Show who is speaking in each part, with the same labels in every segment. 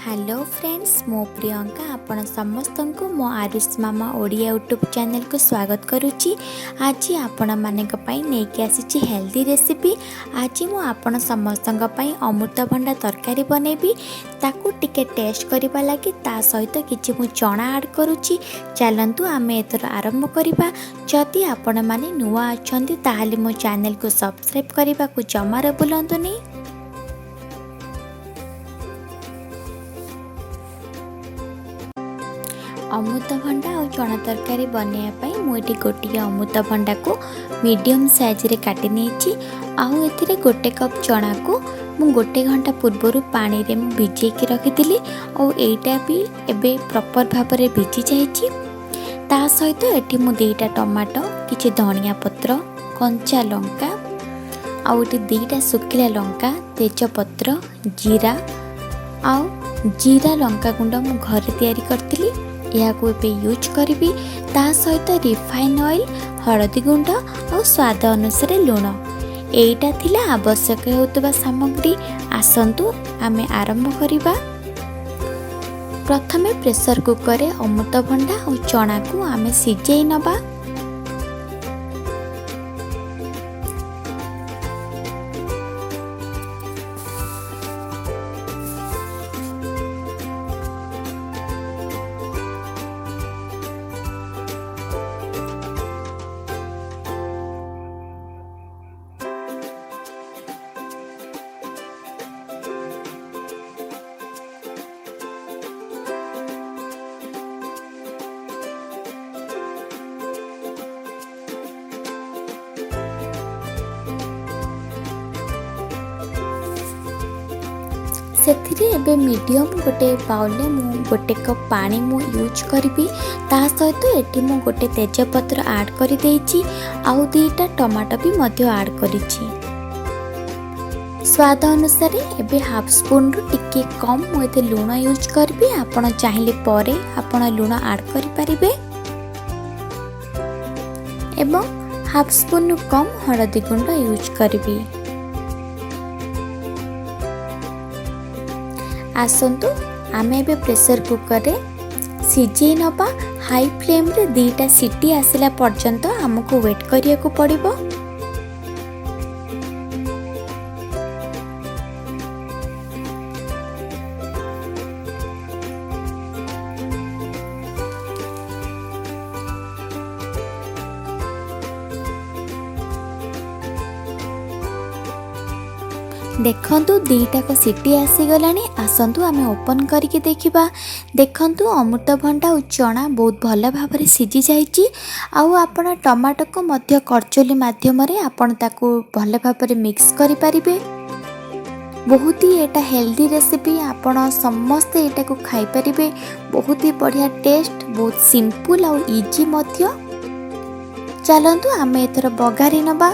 Speaker 1: Hello friends, ମୁଁ ପ୍ରିୟଙ୍କା ଆପଣ ସମସ୍ତଙ୍କୁ ମୋ ଆରୁଷ ମାମା ଓଡ଼ିଆ ୟୁଟ୍ୟୁବ୍ ଚ୍ୟାନେଲକୁ ସ୍ୱାଗତ କରୁଛି। ଆଜି ଆପଣମାନଙ୍କ ପାଇଁ ନେଇକି ଆସିଛି ହେଲ୍ଦି ରେସିପି। ଆଜି ମୁଁ ଆପଣ ସମସ୍ତଙ୍କ ପାଇଁ ଅମୃତଭଣ୍ଡା ତରକାରୀ ବନେଇବି। ତାକୁ ଟିକେ ଟେଷ୍ଟ କରିବା ଲାଗି ତା ସହିତ କିଛି ମୁଁ ଚଣା ଆଡ଼୍ କରୁଛି। ଚାଲନ୍ତୁ, ଆମେ ଏଥର ଆରମ୍ଭ କରିବା। ଯଦି ଆପଣମାନେ ନୂଆ ଅଛନ୍ତି, ତାହେଲେ ମୋ ଚ୍ୟାନେଲକୁ ସବସ୍କ୍ରାଇବ୍ କରିବାକୁ ଜମାରୁ ଭୁଲନ୍ତୁନି। ଅମୃତଭଣ୍ଡା ଆଉ ଚଣା ତରକାରୀ ବନେଇବା ପାଇଁ ମୁଁ ଏଠି ଗୋଟିଏ ଅମୃତଭଣ୍ଡାକୁ ମିଡ଼ିୟମ୍ ସାଇଜ୍ରେ କାଟି ନେଇଛି। ଆଉ ଏଥିରେ ଗୋଟେ କପ୍ ଚଣାକୁ ମୁଁ ଗୋଟେ ଘଣ୍ଟା ପୂର୍ବରୁ ପାଣିରେ ମୁଁ ଭିଜେଇକି ରଖିଥିଲି ଆଉ ଏଇଟା ବି ଏବେ ପ୍ରପର୍ ଭାବରେ ଭିଜି ଯାଇଛି। ତା ସହିତ ଏଠି ମୁଁ 2ଟା ଟମାଟୋ, କିଛି ଧନିଆ ପତ୍ର, କଞ୍ଚା ଲଙ୍କା ଆଉ ଏଠି 2ଟା ଶୁଖିଲା ଲଙ୍କା, ତେଜପତ୍ର, ଜିରା ଆଉ ଜିରା ଲଙ୍କା ଗୁଣ୍ଡ ମୁଁ ଘରେ ତିଆରି କରିଥିଲି, ଏହାକୁ ଏବେ ୟୁଜ୍ କରିବି। ତା ସହିତ ରିଫାଇନ୍ ଅଏଲ୍, ହଳଦୀ ଗୁଣ୍ଡ ଆଉ ସ୍ୱାଦ ଅନୁସାରେ ଲୁଣ। ଏଇଟା ଥିଲା ଆବଶ୍ୟକ ହେଉଥିବା ସାମଗ୍ରୀ। ଆସନ୍ତୁ, ଆମେ ଆରମ୍ଭ କରିବା। ପ୍ରଥମେ ପ୍ରେସର କୁକରରେ ଅମୃତଭଣ୍ଡା ଆଉ ଚଣାକୁ ଆମେ ସିଝେଇ ନେବା। ସେଥିରେ ଏବେ ମିଡ଼ିୟମ୍ ଗୋଟେ ବାଉଲରେ ମୁଁ ଗୋଟେ କପ୍ ପାଣି ମୁଁ ୟୁଜ୍ କରିବି। ତା ସହିତ ଏଠି ମୁଁ ଗୋଟେ ତେଜପତ୍ର ଆଡ଼୍ କରିଦେଇଛି ଆଉ 2ଟା ଟମାଟୋ ବି ମଧ୍ୟ ଆଡ଼୍ କରିଛି। ସ୍ୱାଦ ଅନୁସାରେ ଏବେ ହାଫ୍ ସ୍ପୁନ୍ରୁ ଟିକେ କମ୍ ମୁଁ ଏଥିରେ ଲୁଣ ୟୁଜ୍ କରିବି। ଆପଣ ଚାହିଁଲେ ପରେ ଆପଣ ଲୁଣ ଆଡ଼୍ କରିପାରିବେ ଏବଂ ହାଫ୍ ସ୍ପୁନ୍ରୁ କମ୍ ହଳଦୀ ଗୁଣ୍ଡ ୟୁଜ୍ କରିବି। ଆସନ୍ତୁ, ଆମେ ଏବେ ପ୍ରେସର କୁକରରେ ସିଝେଇ ନେବା। ହାଇ ଫ୍ଲେମ୍ରେ 2ଟା ସିଟି ଆସିଲା ପର୍ଯ୍ୟନ୍ତ ଆମକୁ ୱେଟ୍ କରିବାକୁ ପଡ଼ିବ। ଦେଖନ୍ତୁ, 2ଟାକ ସିଟି ଆସିଗଲାଣି। ଆସନ୍ତୁ, ଆମେ ଓପନ୍ କରିକି ଦେଖିବା। ଦେଖନ୍ତୁ, ଅମୃତଭଣ୍ଡା ଆଉ ଚଣା ବହୁତ ଭଲ ଭାବରେ ସିଝି ଯାଇଛି। ଆଉ ଆପଣ ଟମାଟୋକୁ ମଧ୍ୟ କରଚୁଲି ମାଧ୍ୟମରେ ଆପଣ ତାକୁ ଭଲ ଭାବରେ ମିକ୍ସ କରିପାରିବେ। ବହୁତ ହି ଏଇଟା ହେଲ୍ଦି ରେସିପି, ଆପଣ ସମସ୍ତେ ଏଇଟାକୁ ଖାଇପାରିବେ। ବହୁତ ହି ବଢ଼ିଆ ଟେଷ୍ଟ, ବହୁତ ସିମ୍ପଲ୍ ଆଉ ଇଜି ମଧ୍ୟ। ଚାଲନ୍ତୁ, ଆମେ ଏଥର ବଘାରି ନେବା।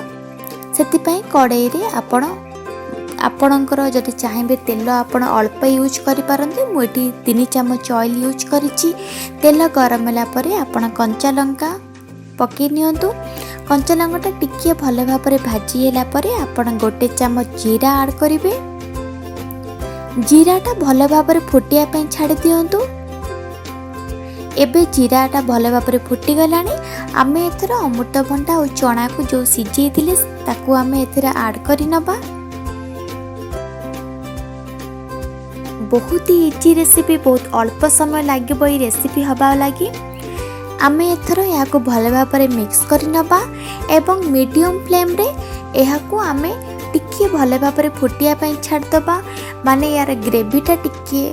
Speaker 1: ସେଥିପାଇଁ କଡ଼େଇରେ ଆପଣ ଆପଣଙ୍କର ଯଦି ଚାହିଁବେ, ତେଲ ଆପଣ ଅଳ୍ପ ୟୁଜ୍ କରିପାରନ୍ତି। ମୁଁ ଏଠି 3 ଚାମଚ ଅଏଲ୍ ୟୁଜ୍ କରିଛି। ତେଲ ଗରମ ହେଲା ପରେ ଆପଣ କଞ୍ଚା ଲଙ୍କା ପକାଇ ନିଅନ୍ତୁ। କଞ୍ଚା ଲଙ୍କାଟା ଟିକିଏ ଭଲ ଭାବରେ ଭାଜି ହେଲା ପରେ ଆପଣ ଗୋଟେ ଚାମଚ ଜିରା ଆଡ଼୍ କରିବେ। ଜିରାଟା ଭଲ ଭାବରେ ଫୁଟିବା ପାଇଁ ଛାଡ଼ି ଦିଅନ୍ତୁ। ଏବେ ଜିରାଟା ଭଲ ଭାବରେ ଫୁଟିଗଲାଣି। ଆମେ ଏଥର ଅମୃତଭଣ୍ଡା ଆଉ ଚଣାକୁ ଯେଉଁ ସିଝେଇଥିଲେ, ତାକୁ ଆମେ ଏଥିରେ ଆଡ଼୍ କରିନେବା। ବହୁତ ହି ଇଜି ରେସିପି, ବହୁତ ଅଳ୍ପ ସମୟ ଲାଗିବ ଏଇ ରେସିପି ହେବା ଲାଗି। ଆମେ ଏଥର ଏହାକୁ ଭଲ ଭାବରେ ମିକ୍ସ କରିନେବା ଏବଂ ମିଡ଼ିୟମ୍ ଫ୍ଲେମ୍ରେ ଏହାକୁ ଆମେ ଟିକିଏ ଭଲ ଭାବରେ ଫୁଟିବା ପାଇଁ ଛାଡ଼ିଦେବା। ମାନେ ୟାର ଗ୍ରେଭିଟା ଟିକିଏ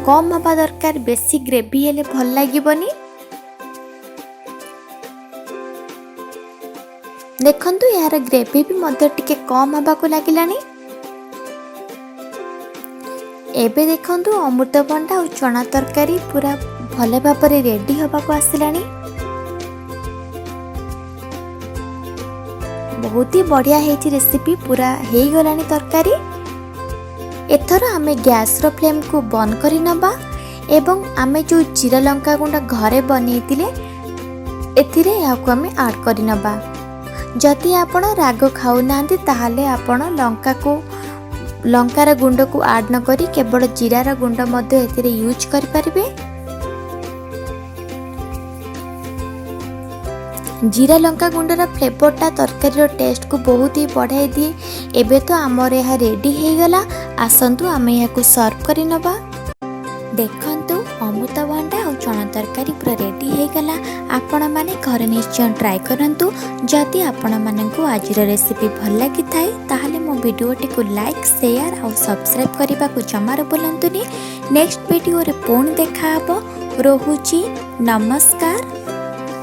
Speaker 1: କମ୍ ହେବା ଦରକାର, ବେଶୀ ଗ୍ରେଭି ହେଲେ ଭଲ ଲାଗିବନି। ଦେଖନ୍ତୁ, ଏହାର ଗ୍ରେଭି ବି ମଧ୍ୟ ଟିକେ କମ୍ ହେବାକୁ ଲାଗିଲାଣି। ଏବେ ଦେଖନ୍ତୁ, ଅମୃତଭଣ୍ଡା ଆଉ ଚଣା ତରକାରୀ ପୁରା ଭଲ ଭାବରେ ରେଡ଼ି ହେବାକୁ ଆସିଲାଣି। ବହୁତ ହି ବଢ଼ିଆ ହେଇଛି ରେସିପି। ପୁରା ହେଇଗଲାଣି ତରକାରୀ। ଏଥର ଆମେ ଗ୍ୟାସ୍ର ଫ୍ଲେମ୍କୁ ବନ୍ଦ କରିନେବା ଏବଂ ଆମେ ଯେଉଁ ଜିରା ଲଙ୍କା ଗୁଣ୍ଡ ଘରେ ବନେଇଥିଲେ, ଏଥିରେ ଏହାକୁ ଆମେ ଆଡ଼୍ କରିନେବା। ଯଦି ଆପଣ ରାଗ ଖାଉନାହାନ୍ତି, ତାହେଲେ ଆପଣ ଲଙ୍କାକୁ ଲଙ୍କାର ଗୁଣ୍ଡକୁ ଆଡ଼୍ ନ କରି କେବଳ ଜିରାର ଗୁଣ୍ଡ ମଧ୍ୟ ଏଥିରେ ୟୁଜ୍ କରିପାରିବେ। ଜିରା ଲଙ୍କା ଗୁଣ୍ଡର ଫ୍ଲେଭରଟା ତରକାରୀର ଟେଷ୍ଟକୁ ବହୁତ ହି ବଢ଼ାଇ ଦିଏ। ଏବେ ତ ଆମର ଏହା ରେଡ଼ି ହେଇଗଲା। ଆସନ୍ତୁ, ଆମେ ଏହାକୁ ସର୍ଭ କରିନେବା। ଦେଖନ୍ତୁ, ଅମୃତଭଣ୍ଡା ଆଉ ଚଣା ତରକାରୀ ପୁରା ରେଡ଼ି ହେଇଗଲା। ଆପଣମାନେ ଘରେ ନିଶ୍ଚୟ ଟ୍ରାଏ କରନ୍ତୁ। ଯଦି ଆପଣମାନଙ୍କୁ ଆଜିର ରେସିପି ଭଲ ଲାଗିଥାଏ, ତାହେଲେ ମୋ ଭିଡ଼ିଓଟିକୁ ଲାଇକ୍, ସେୟାର ଆଉ ସବସ୍କ୍ରାଇବ୍ କରିବାକୁ ଜମାରୁ ଭୁଲନ୍ତୁନି। ନେକ୍ସଟ ଭିଡ଼ିଓରେ ପୁଣି ଦେଖାହେବ। ରହୁଛି, ନମସ୍କାର।